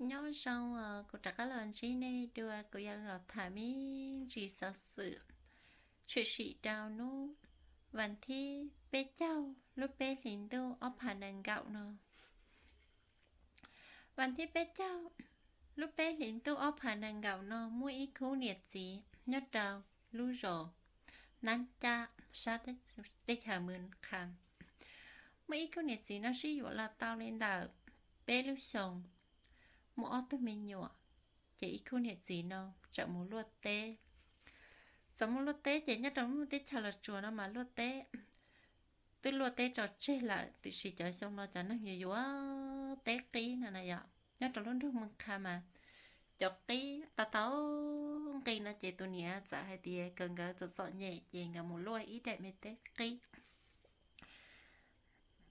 Nyob zoo os, kuv rov qab los ntsib nej dua, kuv yuav los tham me ntsis xov xwm tshwm sim rau hnub vas thib peb caug lub peb hlis ntuj ob phav nees nkaum no. Vas thib peb caug lub peb hlis ntuj ob phav nees nkaum no muaj ib khub niam txiv nyob rau lub zos Nab Caj sab teb chaws Mws Qha. Muaj ib khub niam txiv no sib yuav los tau li ntawm peb lub xyoos, muaj ob tug me nyuam, ces ib khub niam txiv no txawm mus luaj teb. Txawm mus luaj teb ces nyob rau lub teb chaws Los Tsuas no mas luaj teb twb luaj teb tso tseg lawm, tiam sis cov xyoo no cov neeg yuav yuav teb qib no na yom. Nyob rau lub nroog Mws Qha mas cov qib tau tau nqi no ces tus niam txawm hais tias kom nkawd txom txom nyem ces nkawd mus luaj ib daim me teb qib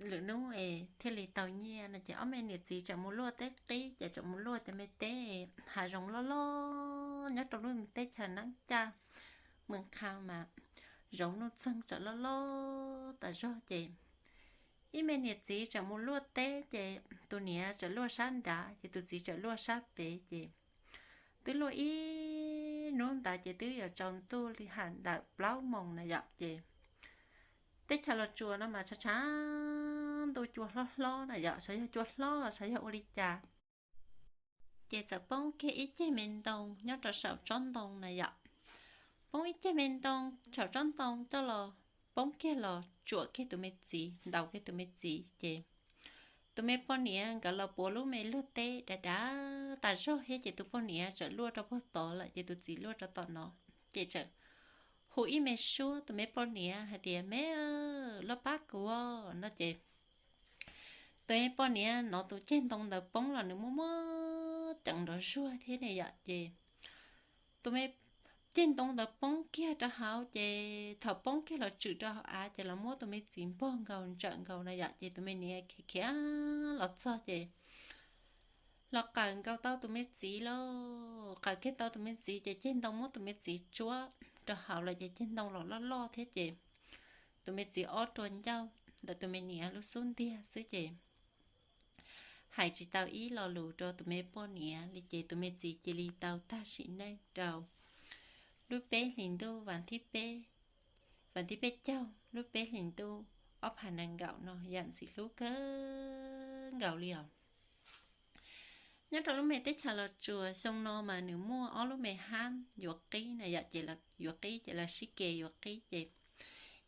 lwm hnub es thiaj li tau nyiaj no ces ob me niam txiv txawm mus luaj teb qib ces txawm mus luaj cov me teb hav zoov loj loj nyob rau lub teb chaws Nab Caj Mws Qha mas zoov nuj txeeg txawm loj loj tas zog ces ib me niam txiv txawm mus luaj teb ces tus niam txawm luaj sab nrad ces tus txiv txawm luaj sab pem ces twb luaj ib hnub ntawd ces twb yuav tsaus ntuj li hais ntawm plaub moos na yom ces teb chaws Los Tsuas no mas tshav tshav ntuj cua hlob hlob na yom, xyov yog cua hlob los xyov yog ua li cas. Ces txawm poob kiag ib ceg me ntoo nyob rau saum tsob ntoo na yom. Poob ib ceg me ntoo saum tsob ntoo coj los poob kiag los tsuam kiag tus me txiv, ntaus kiag tus me txiv ces tus me poj niam nkawd los puav lub me luaj teb dav dav tas zog thiab ces tus poj niam txawm luaj rau puag tod lawm ces tus txiv luaj rau tom no ces txawm hu ib me suab tus me poj niam hais tias, Me, los pab kuv no ces tus me poj niam hnov tus ceg ntoo ntawd poob los nws muaj muab ceev nrov zuag thiab ne yom ces tus me ceg ntoo ntawd poob kiag rau hauv ces thaum poob kiag los tswm rau hauv av ces los muab tus me txiv npog nkaus ntsawm nkaus na yom ces tus me niam khiav khiav los txog ces los qawm nkaus tau tus me txiv lauj, qawm kiag tau tus me txiv ces ceg ntoo muab tus me txiv tsuab rau hauv lawm ces ceg ntoo los loj loj thiab ces tus me txiv ob rua ncauj ntawm tus me niam lub xub ntiag xwb ces hais tsis tau ib lo lus rau tus me poj niam li ces tus me txiv cia li tau tag sim neej rau lub peb hlis ntuj vas thib peb, vas thib peb caug lub peb hlis ntuj ob phav nees nkaum no yam ntxim hlub kawg nkaus li os. Nyob rau lub me teb chaws Los Tsuas xyoo no mas nws muaj ob lub me hab yuav qib na yom ces yuav qib ces lawv sib ke yuav qib ces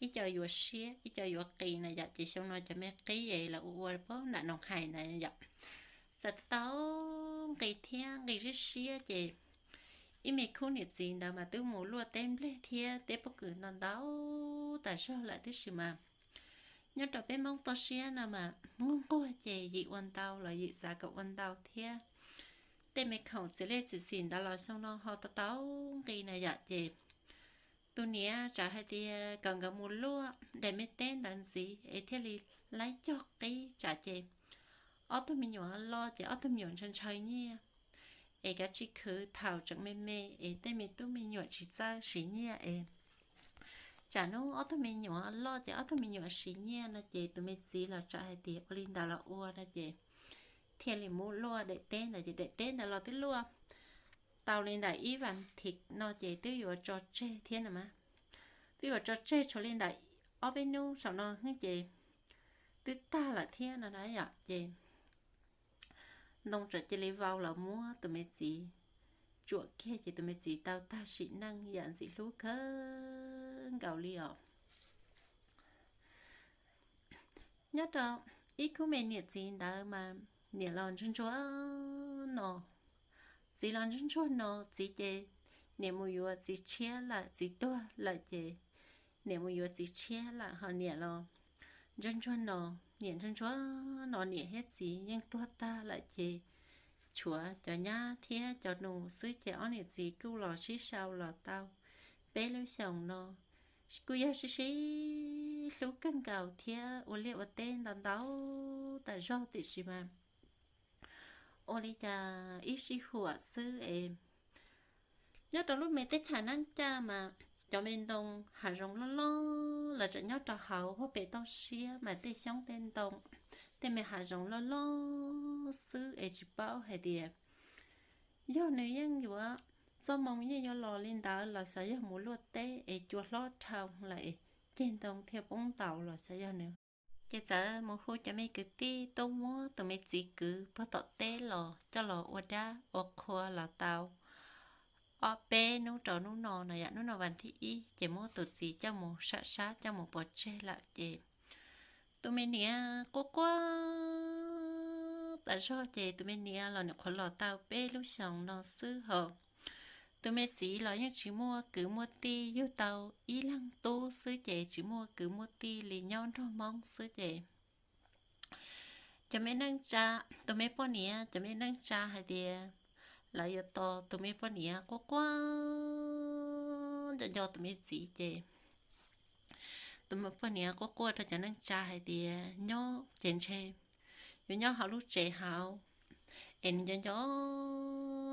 ib co yuav siab ib co yuav qis na yom ces xyoo no cov me qib es lawv ua ua pab nram Noos Hais na yom txawm tau nqis thiab nqis siab siab ces ib me khub niam txiv ntawd mas twb mus luaj teb nplej thiab teb pob kws ntau ntau tas zog lawm tab sis mas nyob rau peb Hmoob toj siab no mas nquag nquag ces yim ua ntau los yim xav kom ua ntau thiab. Tej me khoom txiv lej txiv xim ntawd los xyoo no ho tau tau nqi na yom ces tus niam tsam hais tias kom nkawd mus luaj daim me teb ntawd ntxiv es thiaj li laib cog qib tsam ces ob tug me nyuam loj ces ob tug me nyuam ntshaw ntshaw nyiaj es kav tsij khwv thaum tseem me me es tej me tub me nyuam tsis txawj siv nyiaj es tsam hnub ob tug me nyuam loj ces ob tug me nyuam siv nyiaj no ces tus me txiv los tsam hais tias ua li ntawd los ua no ces thiaj li mus luaj daim teb ntawd ces daim teb ntawd los twb luaj tau li ntawm ib vas thiv no ces twb yuav tso tseg thiab no mas. Twb yuav tso tseg tshuav li ntawm ob peb hnub saum no xwb ces twb tag lawm thiab no na yom ces ntoo txawm cia li vau los muab tus me txiv tsuam kiag ces tus me txiv tau tag sim neej yam ntxim hlub kawg nkaus li os. Nyob rau ib khub me niam txiv ntawd mas niam los ntsuag ntsuag no, txiv los ntsuag ntsuag no, txiv ces niam mus yuav txiv tshiab lawm, txiv tuag lawm ces niam mus yuav txiv tshiab lawm ho niam los ntsuag ntsuag no, niam ntsuag ntsuag no niam thiab txiv yeej tuag tag lawm ces tshuav cov nyab thiab cov nus xwb ces ob niam txiv kuj los sib sau los tau peb lub xyoos no kuj yog sib sib hlub kawg nkaus thiab ua liaj ua teb ntau ntau tas zog tiam sis mas ua li cas ib sij huam xwb es nyob rau lub me teb chaws Nab Caj mas cov me ntoo hav zoov loj loj los tseem nyob rau hauv huab pes toj siab mas tej xyoob tej ntoo tej me hav zoov loj loj xwb es tsis paub hais tias yog nws yeej yuav, txoj moo yeej yuav los li ntawd los xyov yog mus luaj teb es cua hlob dhau lawm es ceg ntoo thiaj poob ntaus los xyov yog nws. Ces txawm mus hu cov me kwv tij tuaj muab tus me txiv kwv puag tom teb los coj los ua dab ua qhua los tau ob peb hnub rau hnub no no yom, hnub no vas thib ib ces muab tus txiv coj mus sam sab coj mus pov tseg lawm ces tus me niam quaj quaj tas zog ces tus me niam los nws qhuav los tau peb lub xyoos no xwb hos tus me txiv los yeej tsis muaj kwv muaj tij, yug tau ib leeg tub xwb ces tsis muaj kwv muaj tij li, nyob nrog Hmoob xwb ces cov me neej tsa, tus me poj niam cov me neej tsa hais tias lawv yuav tos tus me poj niam quaj quaj nco nco tus me txiv ces tus me poj niam quaj quaj rau cov neej tsa hais tias nyob ces ntshe yuav nyob hauv lub tsev hauv es nws nco nco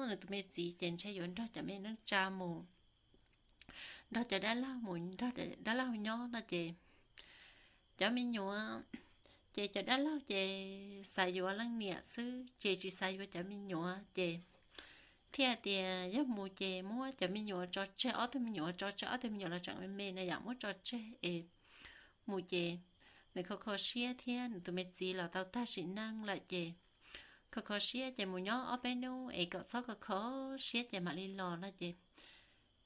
nws tus me txiv ces ntshe yuav nrog cov me neej tsa mus, nrog cov dab laug mus, nrog dab laug nyob no ces cov me nyuam, ces cov dab laug ces xav yuav leej niam xwb ces tsis xav yuav cov me nyuam ces thiaj tias yog mus ces muab cov me nyuam tso tseg, ob tug me nyuam tso tseg, ob tug me nyuam los tseem me me na yom, muab tso tseg es mus ces nws kho kho siab thiab nws tus me txiv los tau tag sim neej lawm ces kho kho siab ces mus nyob ob peb hnub es kom txhob kho kho siab ces mam li los no ces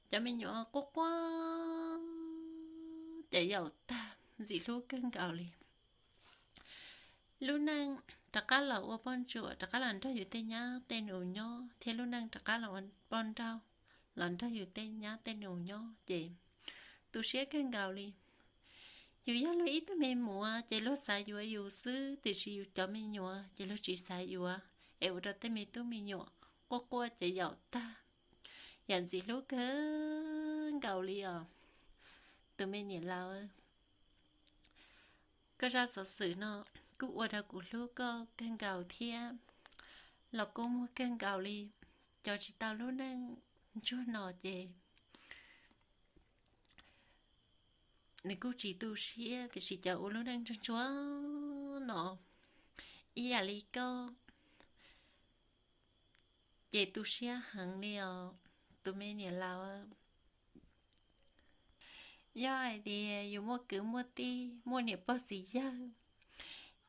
cov me nyuam quaj quaj ces yaum tag, ntxim hlub kawg nkaus li. Lub neej rov qab los ua poj ntsuam, rov qab los nrog yus tej nyab tej nus nyob thiab lub neej rov qab los ua poj nrauj, los nrog yus tej nyab tej nus nyob ces tu siab kawg nkaus li. Yus yog luag ib tug me muam ces luag xav yuav yus xwb tiam sis yus cov me nyuam ces luag tsis xav yuav es ua rau tej me tub me nyuam quaj quaj ces yaum tag, yam ntxim hlub kawg nkaus li os. Tus me niam laus, koj zaj xov xwm no kuj ua rau kuv hlub koj kawg nkaus thiab los kuj muag kawg nkaus li. Cov tsis tau lub neej ntsuag no ces nws kuj tsis tu siab tiam sis cov ua lub neej ntsuag ntsuag no ib yam li koj ces tu siab heev li os tus me niam laus. Yog hais tias yus muaj kwv muaj tij muaj niam pog txiv yawg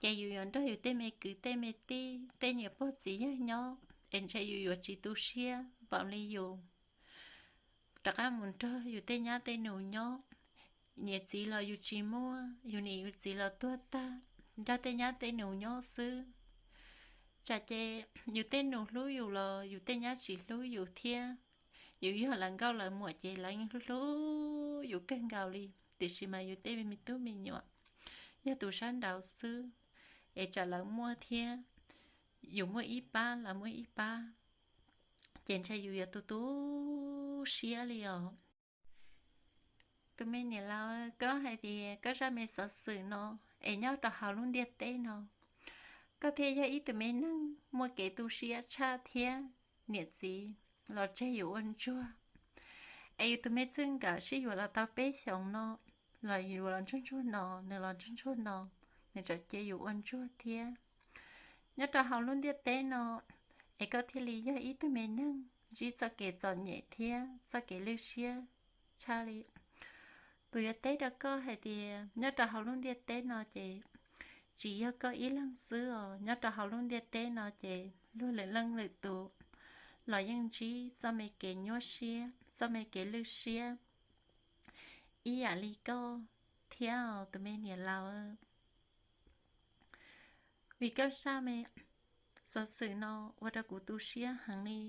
ces yus yuav nrog yus tej me kwv tej me tij tej niam pog txiv yawg nyob es ntshe yus yuav tsis tu siab npaum li yus rov qab mus nrog yus tej nyab tej nus nyob. Niam txiv los yus tsis muaj, yus niam yus txiv los tuag tag, nrog tej nyab tej nus nyob xwb. Tsam ces yus tej nus hlub yus los yus tej nyab tsis hlub yus thiab. Yus yog lawv nkauj lawv muam ces lawv yeej hlub hlub yus kawg nkaus li, tiam sis mas yus tej me tub me nyuam yog tus sab nraud xwb es tsam lawv muaj thiab yus muaj ib pab lawv muaj ib pab ces ntshe yus yuav tu tu siab li os. Tus me niam laus, koj hais tias koj zaj me xov xwm no es nyob rau hauv lub ntiaj teb no koj thiaj yog ib tug me neeg muaj kev tu siab tshaj thiab niam txiv los tseg yus ua ntsuag. Es yus tus me txij nkawm sib yuav los tau peb xyoos no los yuav los ntsuag ntsuag no, nws los ntsuag ntsuag no, nws tseem cia yus ua ntsuag thiab. Nyob rau hauv lub ntiaj teb no es koj thiaj li yog ib tug me neeg ntsib txoj kev txom nyem thiab txoj kev lwj siab tshaj li. Kuv yuav teb rau koj hais tias nyob rau hauv lub ntiaj teb no ces tsis yog koj ib leeg xwb os, nyob rau hauv lub ntiaj teb no ces luag lwm leej lwm tus los yeej ntsib txoj me kev nyuaj siab txoj me kev lwj siab ib yam li koj thiab os tus me niam laus. Vim koj zaj me xov xwm no ua rau kuv tu siab heev li,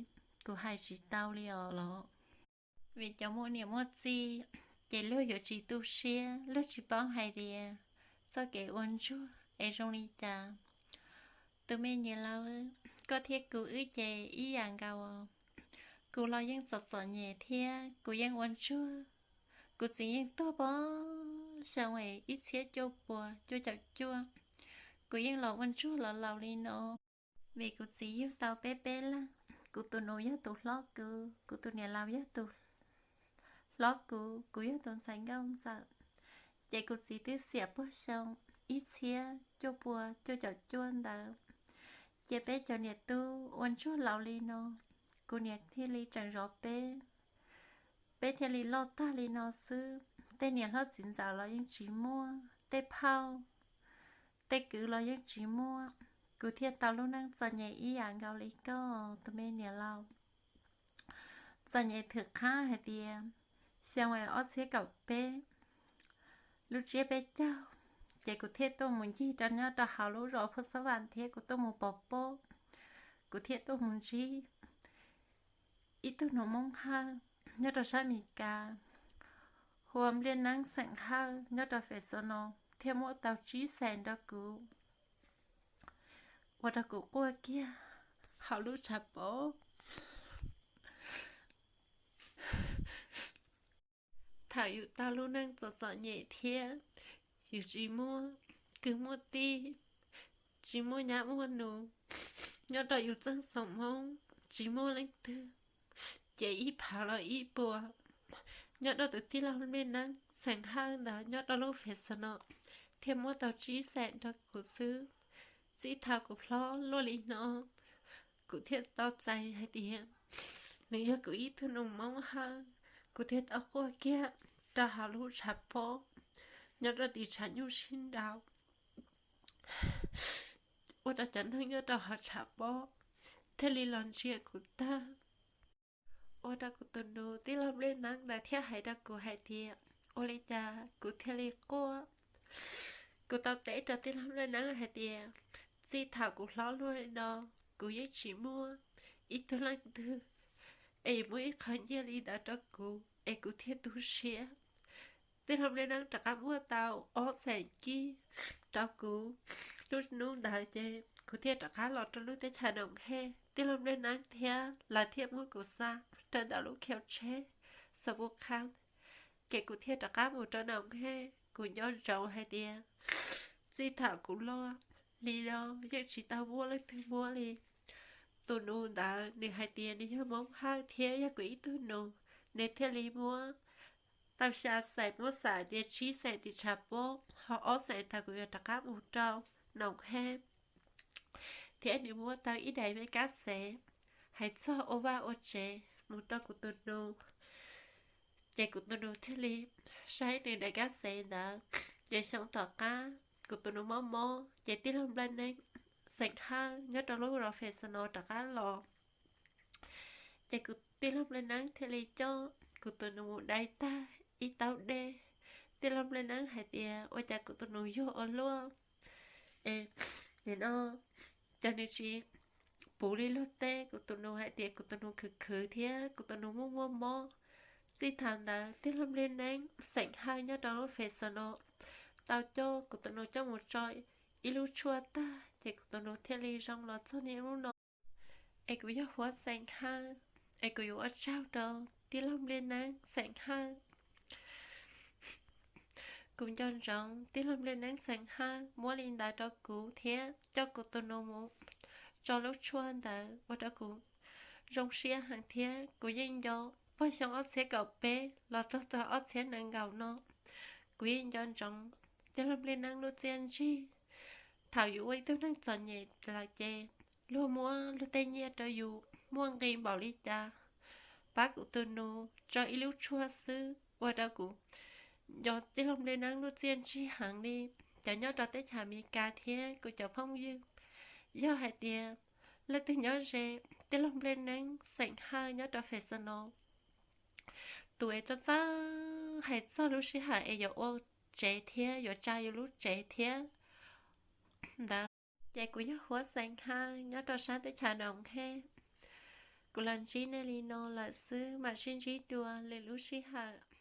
kuv hais tsis tau li os los. Vim cov muaj niam muaj txiv ces luag yuav tsis tu siab, luag tsis paub hais tias txoj kev ua ntsuag es zoo li cas. Tus me niam laus, koj thiab kuv wb ces ib yam nkaus os. Kuv los yeej txom txom nyem thiab kuv yeej ua ntsuag. Kuv txiv yeej tuag pog xyoo ib txhiab cuaj pua cuaj caum cuaj, kuv yeej los ua ntsuag los laus li no. Vim kuv txiv yug tau peb peb leeg, kuv tus nus yog tus hlob kuv, kuv tus niam laus yog tus hlob kuv, kuv yog tus ntxhais nkauj ntxawm. Ces kuv txiv twb xiam pog xyoo ib txhiab cuaj pua cuaj caum cuaj ntawd, ces peb cov niam tub ua ntsuag laus li no. kuv niam thiaj li tseem zov peb, peb thiaj li loj tag li no xwb. Tej niam hlob txiv ntxawm los yeej tsis muaj, tej phauj tej kwv los yeej tsis muaj. Kuv thiaj tau lub neej txom nyem ib yam nkaus li koj tus me niam laus. Txom nyem thwm qhab hais tias xyoo ob txhiab kaum peb, lub tsiab peb caug, ces kuv thiaj tuaj mus ncig rau nyob rau hauv lub zos Phuj Xab Vam thiab kuv tuaj mus pov pob, kuv thiaj tuaj mus ntsib ib tug nus Hmoob Hawj nyob rau sab Amelikas, hu ua Npliaj Neeb xeem Hawj nyob rau Fresno, thiaj muab tau tsib xees rau kuv, ua rau kuv quaj kiag hauv lub tshav pob. Thaum yus tau lub neej txom txom nyem thiab yus tsis muaj kwv muaj tij, tsis muaj nyab muaj nus, nyob rau yus txoj xeem Hmoob tsis muaj leej twg, ces ib phav los ib puas. Nyob rau tus tij laug Npliaj Neeb xeem Hawj ntawd nyob rau lub Fresno thiaj muab tau tsib xees rau kuv xwb. Txij thaum kuv hlob luaj li no, kuv thiaj tau txais hais tias nws yog kuv ib tug nus Hmoob Hawj. Kuv thiaj tau quaj kiag rau hauv lub tshav pob nyob rau tim tshav nyuj sib nraus, ua rau cov neeg nyob rau hauv tshav pob thiaj li los ntsia kuv tag. Ua rau kuv tus nus tij laug Npliaj Neeb ntawd thiaj hais rau kuv hais tias ua li cas kuv thiaj li quaj. Kuv tau teb rau tij laug Npliaj Neeb hais tias txij thaum kuv hlob luaj li no, kuv yeej tsis muaj ib tug leej twg es muaj ib qho nyiaj li ntawd rau kuv es kuv thiaj tu siab. Tij laug Npliaj Neeb rov qab muab tau ob xees kib rau kuv. Lub hnub ntawd ces kuv thiaj rov qab los rau lub teb chaws Noom Hej, tij laug Npliaj Neeb thiab lawv thiaj muab kuv xa rau ntawm lub khiv tsheb xav pub qhab, ces kuv thiaj rov qab mus rau Noom Hej. Kuv nco ntsoov hais tias txij thaum kuv luaj li no yeej tsis tau muaj leej twg muab li. Tus nus ntawd nws hais tias nws yog Hmoob Hawj thiab yog kuv ib tug nus, nws thiaj li muab tau xya xees, muab xam tias tsib xees tim tshav pob, ho ob xees thaum kuv yuav rov qab mus rau Noom Hej, thiab nws muab tau ib daim me kab xev hais txog ua vaj ua tsev mus rau kuv tus nus. Ces kuv tus nus thiaj li saib nws daim kab xev ntawd, ces xyoo tom qab kuv tus nus mob mob ces tij laug Npliaj Neeb xeem Hawj nyob rau lub zos Fresno rov qab los. Ces kuv tij laug Npliaj Neeb thiaj li coj kuv tus nus mus dai tag ib taub dej. Tij laug Npliaj Neeb hais tias ua cas kuv tus nus yuag ua luaj, es nim no cas nws tsis puv li luag tej. Kuv tus nus hais tias kuv tus nus khwv khwv thiab kuv tus nus muaj muaj mob. Txij thaum ntawd tij laug Npliaj Neeb xeem Hawj nyob rau lub Fresno tau coj kuv tus nus coj mus tso ib lub tshuaj tag ces kuv tus nus thiaj li zoo los txog niaj hnub no. Es kuv yog Huab xeem Hawj, es kuv yuav ua tsaug rau tij laug Npliaj Neeb xeem Hawj. Kuv nco ntsoov tij laug Npliaj Neeb xeem Hawj muab li ntawd rau kuv thiab coj kuv tus nus mus tso lub tshuaj ntawd ua rau kuv zoo siab heev thiab kuv yeej nco pog xyoo ob txhiab kaum peb los txog txog ob txhiab nees nkaum no. Kuv yeej nco ntsoov tij laug Npliaj Neeb lub txiaj ntsig. Thaum yus ua ib tug neeg txom nyem lawm ces luag muab luag tej nyiaj rau yus muaj nqi npaum li cas, pab kuv tus nus tso ib lub tshuaj xwb ua rau kuv nco tij laug Npliaj Neeb lub txiaj ntsig heev li. Cov nyob rau teb chaws Amelikas thiab kuv cov phooj ywg, yog hais tias leej twg nyob ze tij laug Npliaj Neeb xeem Hawj nyob rau Fresno, tus es txawj txawj hais txog lub sij hawm es yuav ua tsev thiab yuav tsa yus lub tsev thiab ntawd. Ces kuv yog Huab xeem Hawj nyob rau sab teb chaws Noom Hej. Kuv los ntsib nej li no lawm xwb, mam sib ntsib dua lwm lub sij hawm.